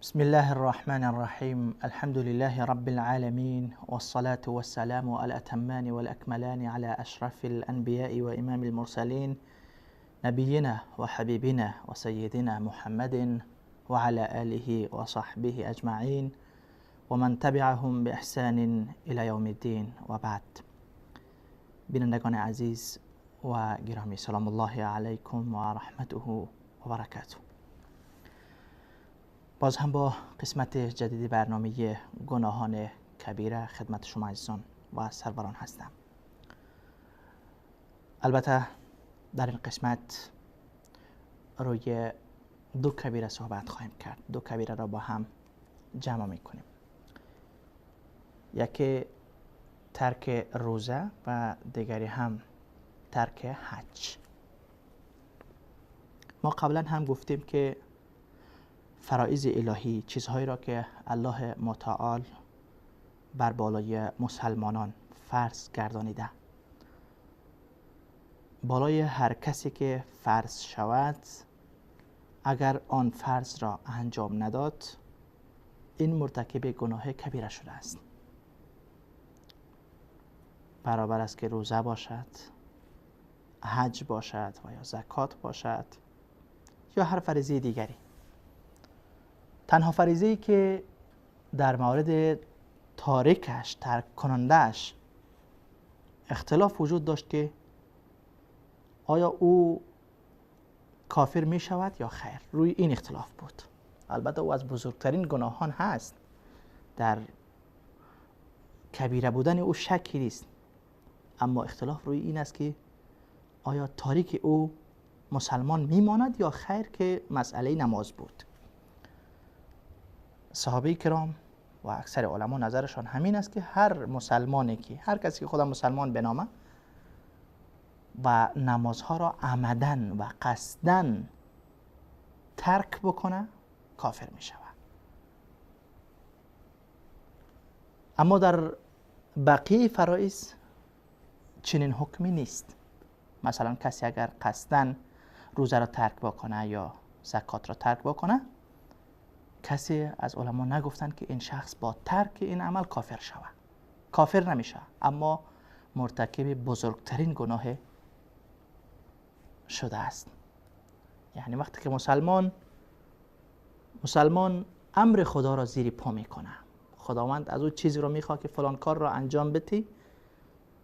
بسم الله الرحمن الرحیم. الحمد لله رب العالمین والصلاة والسلام الاتمان والاکملان على اشرف الانبیاء و امام المرسلین نبینا و حبیبنا و سیدنا محمد وعلى آله وصحبه اجمعین و من تبعهم باحسان الى یوم الدین و بعد. بینندگان عزیز و گرامی، سلام الله علیکم و رحمته و برکاته. باز هم با قسمت جدید برنامه گناهان کبیره خدمت شما عزیزان و سروران هستم. البته در این قسمت روی دو کبیره صحبت خواهیم کرد. دو کبیره را با هم جمع میکنیم. یکی ترک روزه و دیگری هم ترک حج. ما قبلا هم گفتیم که فرائض الهی، چیزهایی را که الله متعال بر بالای مسلمانان فرض گردانیده، بالای هر کسی که فرض شود اگر آن فرض را انجام نداد، این مرتکب گناه کبیره شده است. برابر است که روزه باشد، حج باشد و یا زکات باشد یا هر فریضه دیگری. تنها فریضه‌ای که در مورد تارکش، ترک کننده‌اش اختلاف وجود داشت که آیا او کافر می شود یا خیر، روی این اختلاف بود. البته او از بزرگترین گناهان هست، در کبیره بودن او شکی نیست، اما اختلاف روی این است که آیا تاریک او مسلمان میماند یا خیر، که مسئله نماز بود. صحابه کرام و اکثر علما نظرشان همین است که هر مسلمانی که هر کسی که خدا مسلمان بنامه و نمازها را عمدن و قصدن ترک بکنه کافر می شود. اما در بقیه فرائض چنین حکمی نیست. مثلا کسی اگر قصدن روزه را ترک بکنه یا زکات را ترک بکنه، کسی از علما نگفتند که این شخص با ترک این عمل کافر شود. کافر نمیشه، اما مرتکب بزرگترین گناه شده است. یعنی وقتی که مسلمان امر خدا را زیر پا میکنه، خداوند از او چیزی را میخواد که فلان کار را انجام بدی،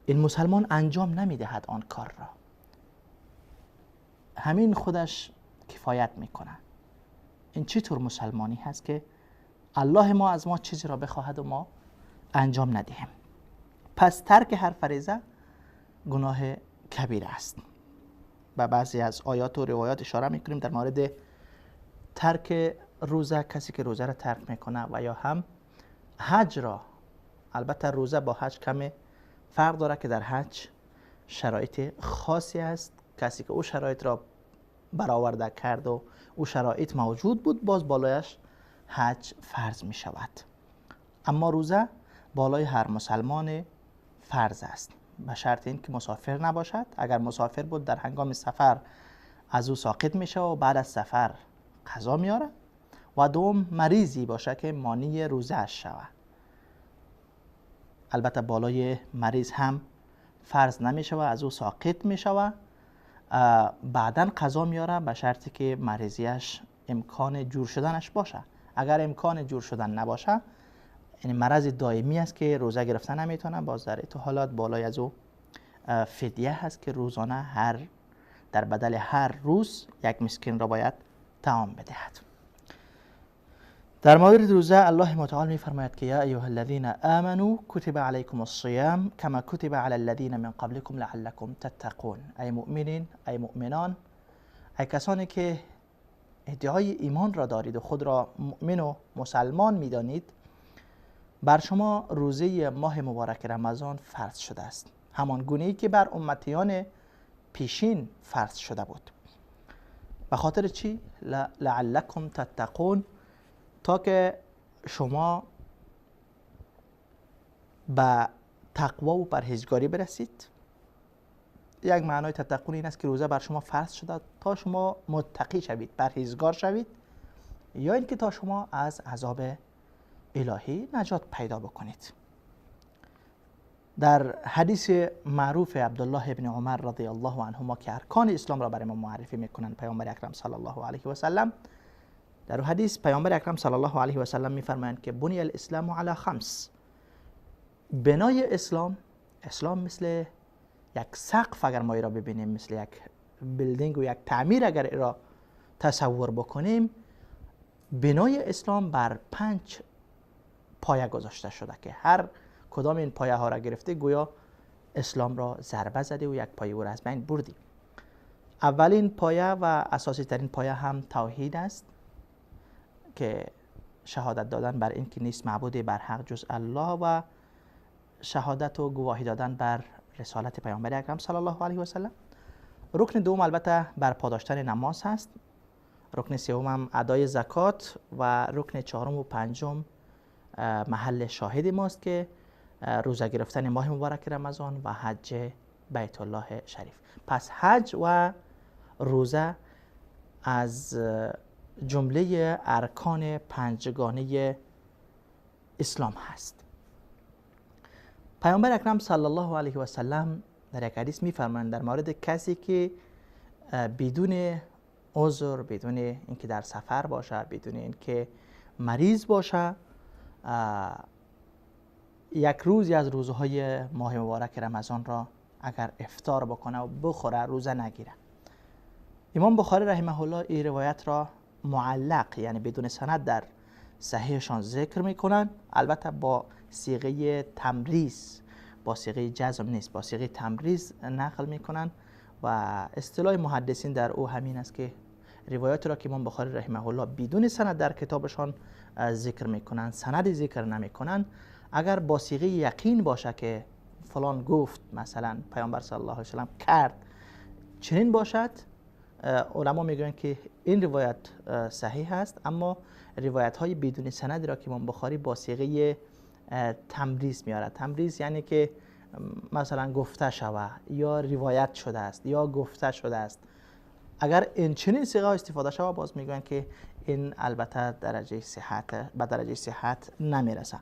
این مسلمان انجام نمیدهد آن کار را، همین خودش کفایت میکنه. این چطور مسلمانی هست که الله ما از ما چیزی را بخواهد و ما انجام ندهیم؟ پس ترک هر فریضه گناه کبیره است. و بعضی از آیات و روایات اشاره میکنیم در مورد ترک روزه، کسی که روزه را ترک میکنه و یا هم حج را. البته روزه با حج کمی فرق داره که در حج شرایط خاصی است، کسی که او شرایط را برآورده کرد و او شرایط موجود بود، باز بالایش حج فرض می شود. اما روزه بالای هر مسلمان فرض است، به شرط این که مسافر نباشد. اگر مسافر بود در هنگام سفر از او ساقط می شود و بعد از سفر قضا میاره. و دوم مریضی باشه که مانع روزه اش شود. البته بالای مریض هم فرض نمی شود، از او ساقط می شود، بعداً قضا میاره، به شرطی که مریضیش امکان جور شدنش باشه. اگر امکان جور شدن نباشه، یعنی مرض دائمی است که روزه گرفتن نمیتونه، باز در تو حالات بالای از او فدیه هست که روزانه در بدل هر روز یک مسکین را باید طعام بدهد. در مورد روزه الله متعال میفرماید که یا ایها الذین آمنوا کتب علیکم الصیام کما کتب علی الذین من قبلکم لعلکم تتقون. ای مؤمنین، ای مؤمنان، ای کسانی که ادعای ایمان را دارید و خود را مؤمن و مسلمان میدانید، بر شما روزه ماه مبارک رمضان فرض شده است، همان گونه ای که بر امتیان پیشین فرض شده بود. به خاطر چی؟ لعلکم تتقون، تا که شما به تقوا و پرهیزگاری برسید. یک معنای تتقون این است که روزه بر شما فرض شده تا شما متقی شوید، پرهیزگار شوید یا اینکه تا شما از عذاب الهی نجات پیدا بکنید. در حدیث معروف عبدالله ابن عمر رضی الله عنهما که ارکان اسلام را برای ما معرفی میکنند پیامبر اکرم صلی الله علیه و سلم، در حدیث پیامبر اکرم صلی الله علیه و سلم میفرمایند که بنی الاسلام علی خمس، بنای اسلام، اسلام مثل یک سقف اگر ما را ببینیم، مثل یک building و یک تعمیر اگر را تصور بکنیم، بنای اسلام بر 5 پایه گذاشته شده که هر کدام این پایه ها را گرفته گویا اسلام را ضربه زده و یک پایه او را از بین بردی. اولین پایه و اساسی ترین پایه هم توحید است که شهادت دادن بر این که نیست معبود بر حق جز الله و شهادت و گواهی دادن بر رسالت پیامبر اکرم صلی الله علیه و سلم. رکن دوم البته برپا داشتن نماز هست، رکن سوم هم ادای زکات و رکن چهارم و پنجم محل شاهد ماست که روزه گرفتن ماه مبارک رمضان و حج بیت الله شریف. پس حج و روزه از جمله ارکان پنجگانه اسلام هست. پیامبر اکرم صلی الله علیه و سلم در یک حدیث می‌فرمایند در مورد کسی که بدون عذر، بدون اینکه در سفر باشه، بدون اینکه مریض باشه، یک روزی از روزهای ماه مبارک رمضان را اگر افطار بکنه و بخوره روزه نگیره. امام بخاری رحمه الله این روایت را معلق، یعنی بدون سند، در صحیحشان ذکر میکنن، البته با صیغه تمریز، با صیغه جزم نیست، با صیغه تمریز نقل میکنن و اصطلاح محدثین در او همین است که روایات را که امام بخاری رحمه الله بدون سند در کتابشان ذکر میکنن، سند ذکر نمیکنن، اگر با صیغه یقین باشه که فلان گفت، مثلا پیامبر صلی الله علیه و سلم کرد، چنین باشد، علما میگویند که این روایت صحیح است. اما روایت های بدون سند را که امام بخاری با صیغه تمریز میاره، تمریز یعنی که مثلا گفته شوه یا روایت شده است یا گفته شده است، اگر این چنین صیغه استفاده شوه باز میگویند که این البته درجه صحت به درجه صحت نمیرسه.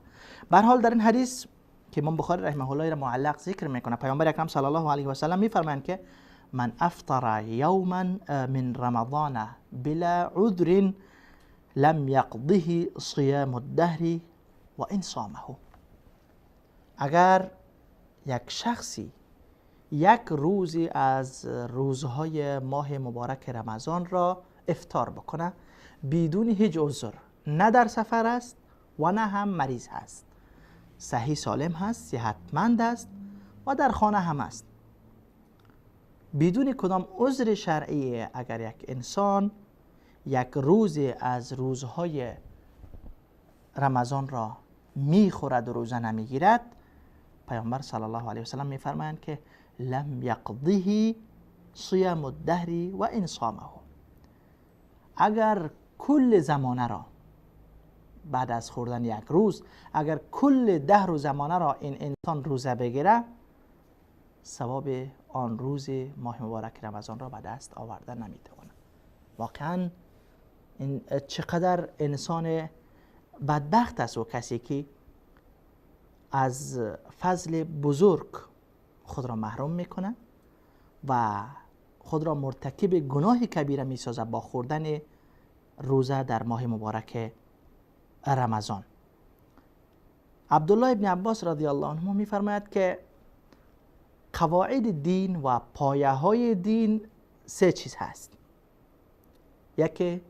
به هر حال در این حدیث که امام بخاری رحمه الله را معلق ذکر میکنه، پیامبر اکرم صلی الله علیه و سلم میفرمایند که من افطر یوما من رمضان بلا عذر لم یقضه صیام الدهر و ان صامه. اگر یک شخصی یک روزی از روزهای ماه مبارک رمضان را افطار بکنه بدون هیچ عذر، نه در سفر است و نه هم مریض هست، صحیح سالم هست، صحتمند است و در خانه هم است، بدون کدام عذر شرعی، اگر یک انسان یک روز از روزهای رمضان را میخورد و روزه نمیگیرد، پیامبر صلی الله علیه و سلم میفرمایند که لم یقضه صیام الدهر و ان صامه. اگر کل زمانه را بعد از خوردن یک روز، اگر کل دهر و زمانه را این انسان روزه بگیره، ثواب آن روز ماه مبارک رمضان را به دست آورده نمیتواند. واقعا این چقدر انسان بدبخت است و کسی که از فضل بزرگ خود را محروم میکنه و خود را مرتکب گناه کبیره میسازه با خوردن روزه در ماه مبارک رمضان. عبدالله ابن عباس رضی الله عنه میفرماید که قواعد دین و پایه های دین سه چیز هست. یکی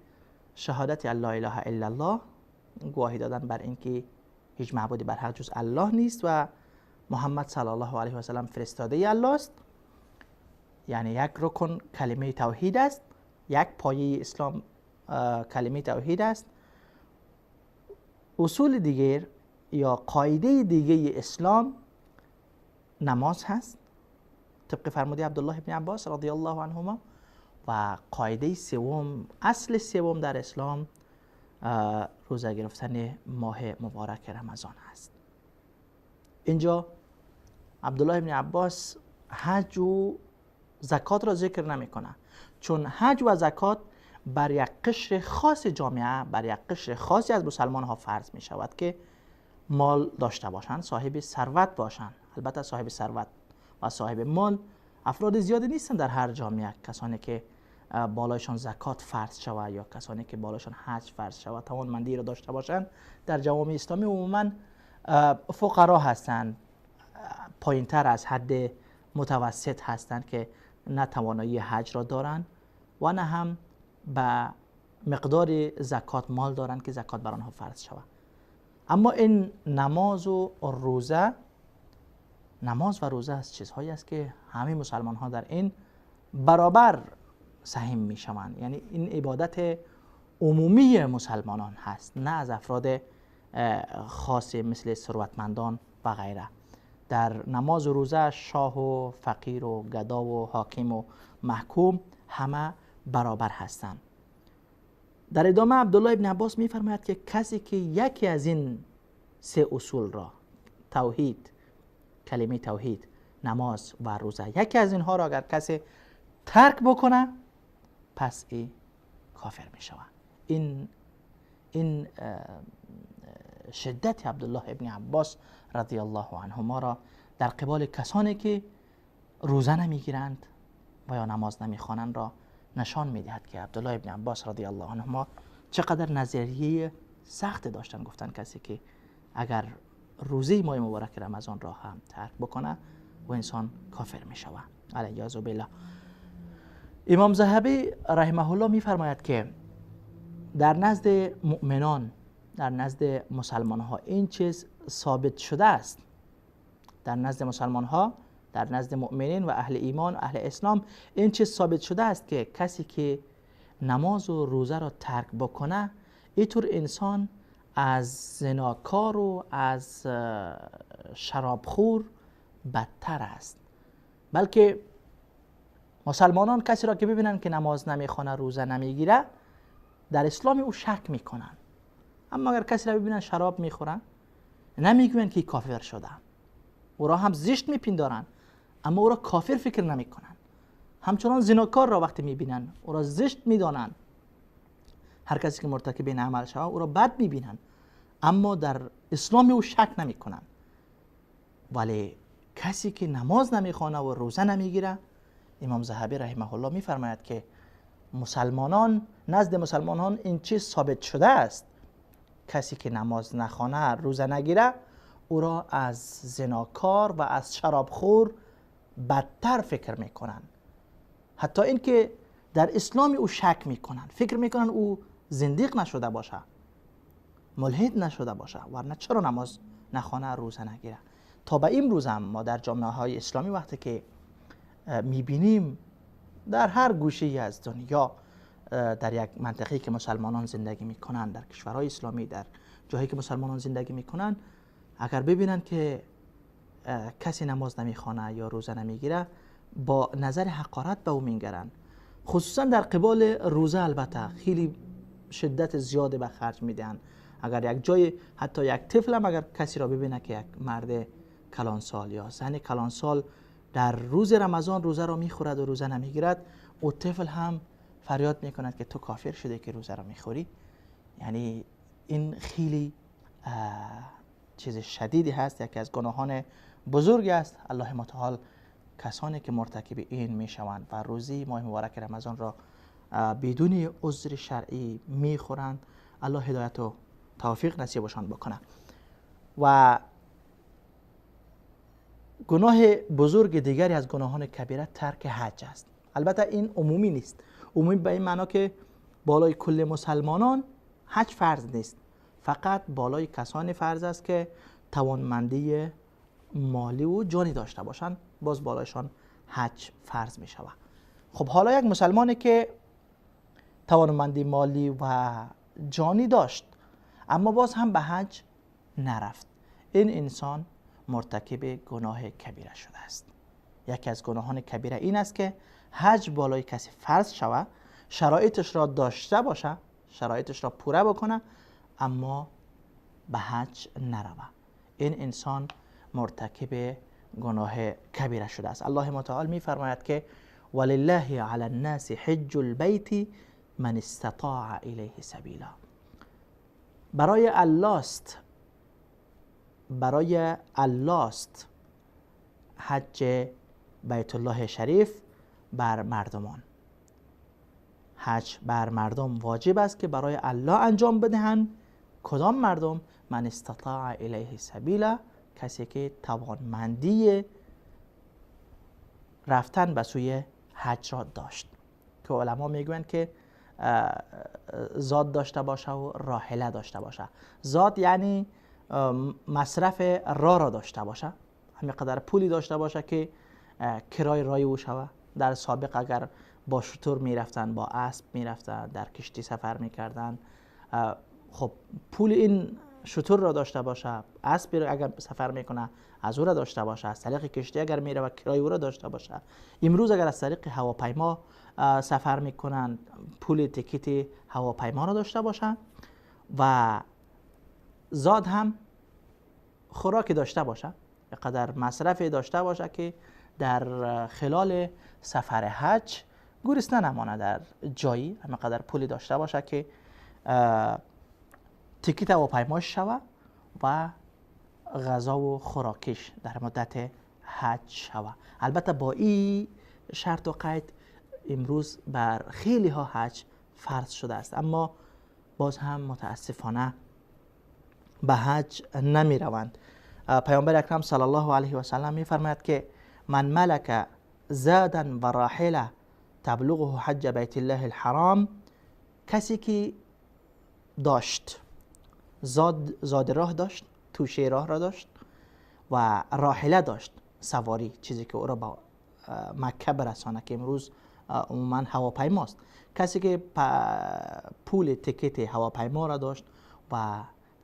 شهادت لا اله الا الله، گواهی دادن بر اینکه هیچ معبودی بر حق جز الله نیست و محمد صلی الله علیه و سلم فرستاده الله است، یعنی یک رکن کلمه توحید است، یک پایه اسلام کلمه توحید است. اصول دیگر یا قاعده دیگه اسلام نماز هست طبق فرموده عبدالله ابن عباس رضی الله عنهما، و قاعده سوم، اصل سوم در اسلام روزه گرفتن ماه مبارک رمضان است. اینجا عبدالله ابن عباس حج و زکات را ذکر نمیکنه، چون حج و زکات بر یک قشر خاص جامعه، بر یک قشر خاصی از مسلمان ها فرض می شود که مال داشته باشند، صاحب ثروت باشند. البته صاحب ثروت و صاحب مال افراد زیادی نیستند در هر جامعه، کسانی که بالایشان زکات فرض شود یا کسانی که بالایشان حج فرض شود توانمندی را داشته باشند. در جوامع اسلامی عموما فقرا هستند، پایینتر از حد متوسط هستند که نه توانایی حج را دارند و نه هم به مقدار زکات مال دارند که زکات بر آنها فرض شود. اما این نماز و روزه، نماز و روزه از چیزهایی است که همه مسلمان ها در این برابر سهیم می شوند، یعنی این عبادت عمومی مسلمانان هست، نه از افراد خاصی مثل ثروتمندان و غیره. در نماز و روزه شاه و فقیر و گدا و حاکم و محکوم همه برابر هستند. در ادامه عبدالله ابن عباس می‌فرماید که کسی که یکی از این سه اصول را، توحید، کلمه توحید، نماز و روزه، یکی از اینها را اگر کسی ترک بکنه پس ای کافر می شود. این شدت عبدالله ابن عباس رضی الله عنهما را در قبال کسانی که روزه نمیگیرند و یا نماز نمیخوانند را نشان میدهد که عبدالله ابن عباس رضی الله عنهما چقدر نظریه سخت داشتن. گفتن کسی که اگر روزه ماه مبارک رمضان را هم ترک بکنه و انسان کافر می شود، علیه بالله. امام ذهبی رحمه الله میفرماید که در نزد مؤمنان، در نزد مسلمان ها این چیز ثابت شده است. در نزد مسلمان ها، در نزد مؤمنین و اهل ایمان و اهل اسلام این چیز ثابت شده است که کسی که نماز و روزه را ترک بکنه، اینطور انسان از زناکار و از شرابخور بدتر است. بلکه مسلمانان کسی را که ببینن که نماز نمیخوانه، روزه نمیگیره، در اسلام او شک میکنن. اما اگر کسی را ببینن شراب میخورن، نمیگوین که کافر شده، او را هم زشت میپندارن، اما او را کافر فکر نمیکنن. همچنان زناکار را وقتی میبینن او را زشت میدانن، هر کسی که مرتکب این عمل شود او را بد میبینن، اما در اسلام او شک نمیکنن. ولی کسی که نماز نمیخوانه و روزه نمیگیره، امام ذهبی رحمه الله میفرماید که مسلمانان، نزد مسلمانان این چیز ثابت شده است، کسی که نماز نخوانه، روزه نگیره، او را از زناکار و از شرابخور بدتر فکر میکنن. حتی اینکه در اسلام او شک میکنن، فکر میکنن او زندیق نشده باشه، ملحد نشده باشه، ورنه چرا نماز نخوانه، روزه نگیره. تا به امروز هم ما در جامعه های اسلامی وقتی که میبینیم در هر گوشه از دنیا، در یک منطقه‌ای که مسلمانان زندگی میکنن، در کشورهای اسلامی، در جاهایی که مسلمانان زندگی میکنن، اگر ببینن که کسی نماز نمیخوانه یا روزه نمیگیره، با نظر حقارت به او مینگرن. خصوصا در قبال روزه البته خیلی شدت زیاد به خرج میدن. اگر یک جای، حتی یک طفل هم اگر کسی را ببینه که یک مرد کلانسال یا زن کلانسال در روز رمضان روزه را میخورد و روزه نمیگیرد، او طفل هم فریاد میکند که تو کافر شده که روزه را میخوری. یعنی این خیلی چیز شدیدی هست، یکی از گناهان بزرگ است. الله متعال کسانی که مرتکب این میشوند و روزی ماه مبارک رمضان را بدون عذر شرعی میخورند، الله هدایت و توفیق نصیبشان بکنه. و گناه بزرگ دیگری از گناهان کبیره ترک حج است. البته این عمومی نیست، عمومی به این معنا که بالای کل مسلمانان حج فرض نیست، فقط بالای کسانی فرض است که توانمندی مالی و جانی داشته باشند، باز بالایشان حج فرض می شود. خب حالا یک مسلمانی که توانمندی مالی و جانی داشت اما باز هم به حج نرفت، این انسان مرتکب گناه کبیره شده است. یکی از گناهان کبیره این است که حج بالای کسی فرض شود، شرایطش را داشته باشه، شرایطش را پوره بکنه، اما به حج نروه. این انسان مرتکب گناه کبیره شده است. الله متعال می فرماید که ولله علی الناس حج البیت من استطاع الیه سبیلا. برای الله است، برای الله است حج بیت الله شریف بر مردمان. حج بر مردم واجب است که برای الله انجام بدهند. کدام مردم؟ من استطاع الیه سبیلا، کسی که توانمندی رفتن به سوی حج را داشت، که علما میگویند که زاد داشته باشه و راحله داشته باشه. زاد یعنی مصرف راه را داشته باشه، همین قدر پولی داشته باشه که کرای رای او شوه. در سابق اگر با شتر میرفتن، با اسب میرفتن، در کشتی سفر میکردن، خب پول این شتر را داشته باشه، اسب را اگر سفر میکنه از او را داشته باشه، از طریق کشتی اگر میره و کرای او را داشته باشه. امروز اگر از طریق هواپیما سفر میکنن، پول تکیت هواپیما را داشته باشه و زاد هم خوراکی داشته باشه، قدر مصرفی داشته باشه که در خلال سفر حج گرسنه نمانه در جایی، همه قدر پولی داشته باشه که تیکت هواپیماش شوه و غذا و خوراکش در مدت حج شوه. البته با این شرط و قید امروز بر خیلی ها حج فرض شده است، اما باز هم متاسفانه به حج نمی روند. پیامبر اکرم صلی الله علیه و سلم می فرماید که من ملک زادا و راحله تبلغه حج بیت الله الحرام، کسی که داشت زاد راه داشت، توشه راه را داشت و راحله داشت، سواری، چیزی که او را به مکه برسانه که امروز عموما هواپیماست. کسی که پول تکت هواپیما را داشت و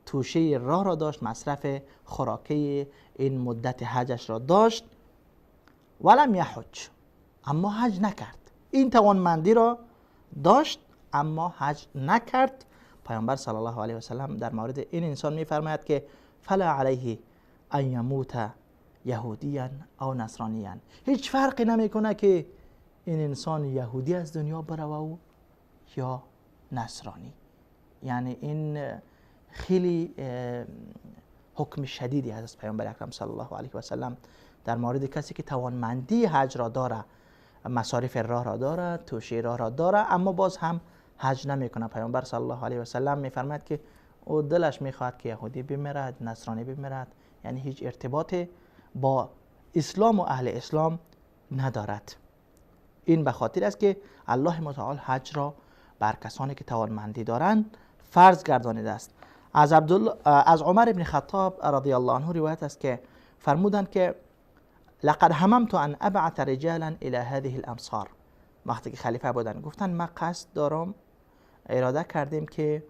توشه راه را داشت، مصرف خوراکی این مدت حجش را داشت، ولم یحج، اما حج نکرد. این توانمندی را داشت اما حج نکرد. پیامبر صلی الله علیه و سلم در مورد این انسان میفرماید که فلا علیه ان یموت یهودیا او نصرانیا. هیچ فرقی نمیکنه که این انسان یهودی از دنیا بروه یا نصرانی. یعنی این خیلی حکم شدیدی از پیامبر اکرم صلی الله علیه و سلم در مورد کسی که توانمندی حج را داره، مصارف راه را داره، توشه راه را داره، اما باز هم حج نمیکنه. پیامبر صلی الله علیه و سلم میفرماید که او دلش میخواهد که یهودی بمیرد، نصرانی بمیرد، یعنی هیچ ارتباط با اسلام و اهل اسلام ندارد. این به خاطر است که الله متعال حج را بر کسانی که توانمندی دارند فرض گردانیده است. از عمر بن خطاب رضی الله عنه روایت است که فرمودند که لقد هممت ان ابعث رجالا الى هذه الامصار. وقتی که خلیفه بودن گفتن ما قصد دارم، اراده کردیم که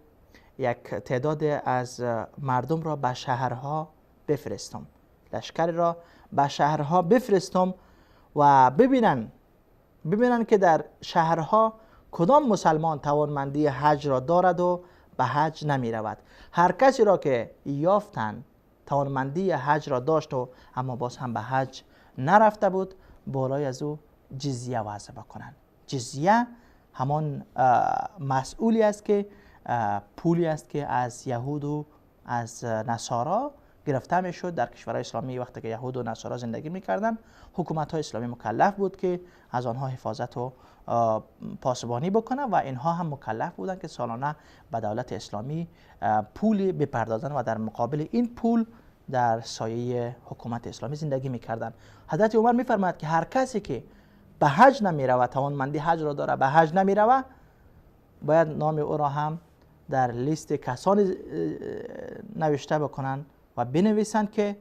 یک تعداد از مردم را به شهرها بفرستم، لشکر را به شهرها بفرستم و ببینن که در شهرها کدام مسلمان توانمندی حج را دارد و به حج نمی رود. هر کسی را که یافتن توانمندی حج را داشت و اما باز هم به حج نرفته بود، بالای از او جزیه وضع بکنن. جزیه همان مسئولی است که پولی است که از یهود و از نصارا گرفته میشد. در کشورهای اسلامی وقتی که یهود و نصارا زندگی میکردن، حکومت های اسلامی مکلف بود که از آنها حفاظت و پاسبانی بکنه و اینها هم مکلف بودند که سالانه به دولت اسلامی پولی بپردازند و در مقابل این پول در سایه حکومت اسلامی زندگی میکردند. حضرت عمر میفرماید که هر کسی که به حج نمیرود، توانمندی حج را داره، به حج نمیرود، باید نام او را هم در لیست کسانی نوشته بکنند و بنویسند که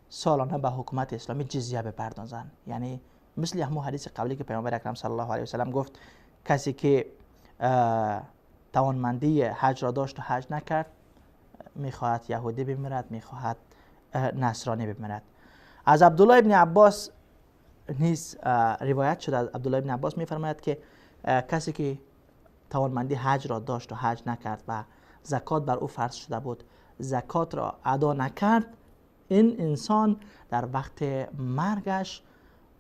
سالانه به حکومت اسلامی جزیه بپردازند. یعنی مثل همون حدیث قبلی که پیامبر اکرم صلی الله علیه و سلم گفت کسی که توانمندی حج را داشت و حج نکرد، میخواهد یهودی بمیرد، میخواهد نصرانی بمیرد. از عبدالله ابن عباس نیز روایت شده. عبدالله ابن عباس میفرماید که کسی که توانمندی حج را داشت و حج نکرد و زکات بر او فرض شده بود، زکات را ادا نکرد، این انسان در وقت مرگش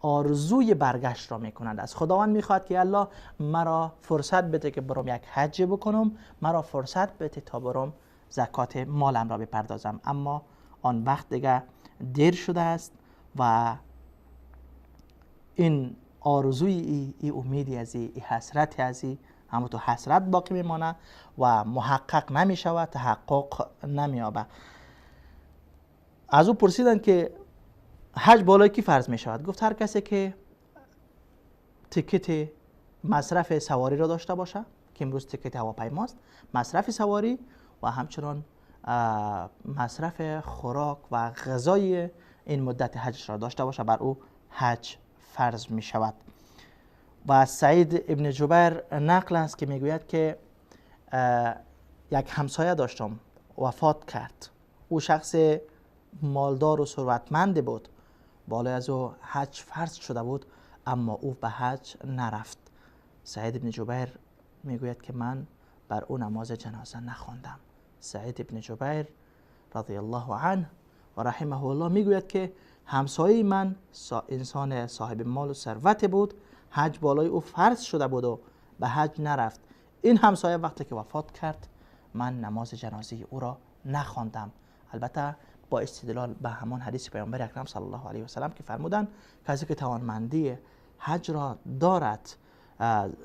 آرزوی برگشت را میکنند. از خداوند میخواد که الله مرا فرصت بده که برم یک حج بکنم، مرا فرصت بده تا برم زکات مالم را بپردازم. اما آن وقت دیگه دیر شده است و این آرزوی ای امیدی از ای حسرت از ای همون تو حسرت باقی میمانه و محقق نمیشود، تحقق نمییابه. از او پرسیدن که حج بالای کی فرض می شود؟ گفت هر کسی که تکت مصرف سواری را داشته باشه، که امروز تکت هواپیماست، مصرف سواری و همچنان مصرف خوراک و غذای این مدت حج را داشته باشه، بر او حج فرض می شود. و سعید ابن جبیر نقل است که میگوید که یک همسایه داشتم، وفات کرد. او شخص مالدار و ثروتمند بود، بالای از او حج فرض شده بود، اما او به حج نرفت. سعید ابن جبیر میگوید که من بر او نماز جنازه نخواندم. سعید ابن جبیر رضی الله عنه و رحمه الله میگوید که همسایه من انسان صاحب مال و ثروت بود، حج بالای او فرض شده بود و به حج نرفت. این همسایه وقتی که وفات کرد من نماز جنازه او را نخواندم. البته با استدلال به همان حدیث پیامبر اکرم صلی الله علیه و سلم که فرمودند کسی که توانمندی حج را دارد،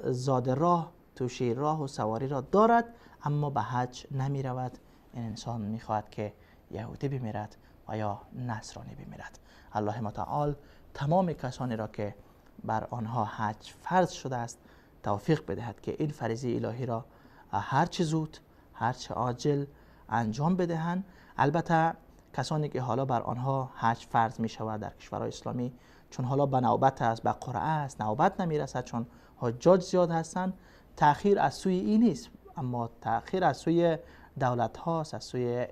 زاد راه، توشه راه و سواری را دارد، اما به حج نمی رود، این انسان می خواهد که یهودی بمیرد و یا نصرانی بمیرد. الله متعال تمام کسانی را که بر آنها حج فرض شده است توفیق بدهد که این فریضه الهی را هر چه زود، هر چه عاجل انجام بدهند. البته کسانی که حالا بر آنها حج فرض می شود در کشورهای اسلامی، چون حالا به نوبت است، به قرعه است، نوبت نمی رسد، چون حجاج زیاد هستند، تأخیر از سوی این نیست، اما تأخیر از سوی دولت هاست، از سوی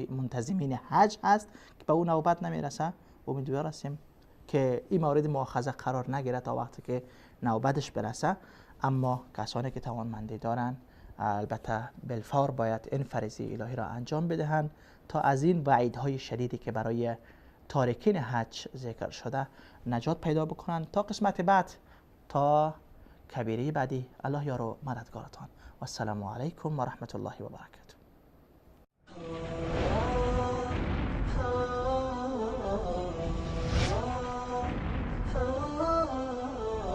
منتظمین حج هست که به او نوبت نمی رسد. امیدوار هستیم که این مورد مؤاخذه قرار نگیره تا وقتی که نوبتش برسه. اما کسانی که توانمندی دارند البته بالفور باید این فریضه الهی را انجام بدهند تا از این وعیدهای شدیدی که برای تارکین حج ذکر شده نجات پیدا بکنند. تا قسمت بعد، تا کبیره بعدی، الله یار و مددگارتان. و السلام علیکم و رحمت الله و برکاته.